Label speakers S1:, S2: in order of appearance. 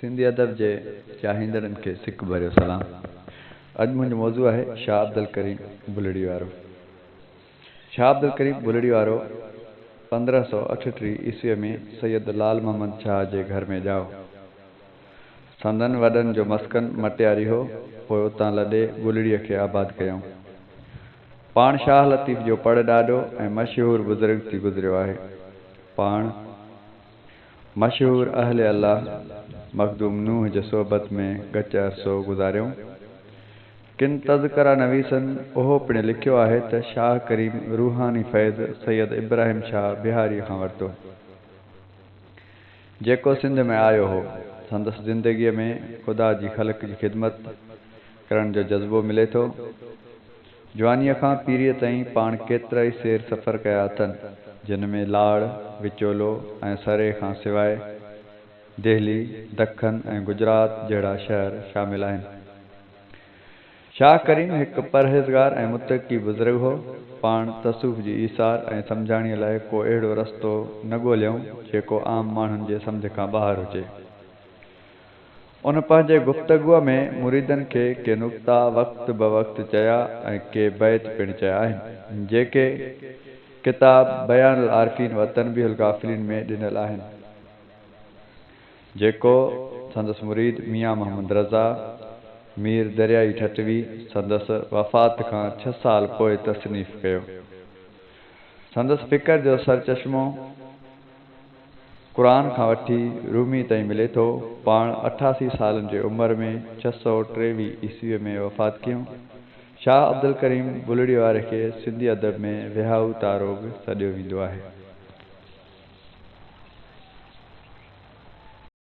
S1: سنڌي ادب جي چاهيندڙن کي سڪ ڀريو سلام. اڄ منهنجو موضوع آهي شاهه عبدالڪريم بلڙي وارو. شاهه عبدالڪريم بلڙي وارو 1538 عيسويء ۾ سيد لال محمد شاهه جي گهر ۾ ڄائو. سندن وڏن جو مسڪن مٽياري هو، پوء اتان لڏي بلڙيء کي آباد ڪيائون. پاڻ شاهه لطيف جو پڙ ڏاڏو ۽ مشهور بزرگ ٿي گذريو آهي. پاڻ. مشهور اهل الله مخدوم نوح جي صحبت ۾ ڳچ عرصو گذاريائون. ڪن تذڪره نويسن اهو پڻ لکيو آهي ته شاهه ڪريم روحاني فيض سيد ابراهيم شاهه بهاريء کان ورتو، جيڪو سنڌ ۾ آيو هو. سندس زندگيء ۾ خدا جي خلق جي خدمت ڪرڻ جو جذبو ملي ٿو. جوانيء کان پيريء تائين پاڻ ڪيترائي سير سفر ڪيا اٿن، جن ۾ لاڙ، وچولو ۽ سري کان سواء دهلي، دکن ۽ گجرات جهڙا شهر شامل آهن. شاهه ڪريم هڪ پرهيزگار ۽ متقي بزرگ هو. پاڻ تصوف جي ايثار ۽ سمجهاڻيء لاء ڪو اهڙو رستو نه ڳوليائون، جيڪو عام ماڻهن جي سمجهه کان ٻاهر هجي. ان پنهنجي گفتگوء ۾ مريدن کي ڪي نقطا وقت بوقت چيا ۽ ڪي بيت پڻ چيا آهن، جيڪي ڪتاب بيان العارفين و تنبيه الغافلين ۾ ڏنل آهن، جيڪو سندس مريد ميان محمد رضا، مير دريائي ٺٽوي، سندس وفات کان ڇهه سال پوء تصنيف ڪيو. سندس فڪر جو سرچشمو. قرآن کان وٺي رومي تائين ملي ٿو. پاڻ 88 سالن جي عمر ۾ 623 عيسويء ۾ وفات ڪيون. شاهه عبدالڪريم بلڙي واري کي سنڌي ادب ۾ وهائو تارو به سڏيو ويندو آهي.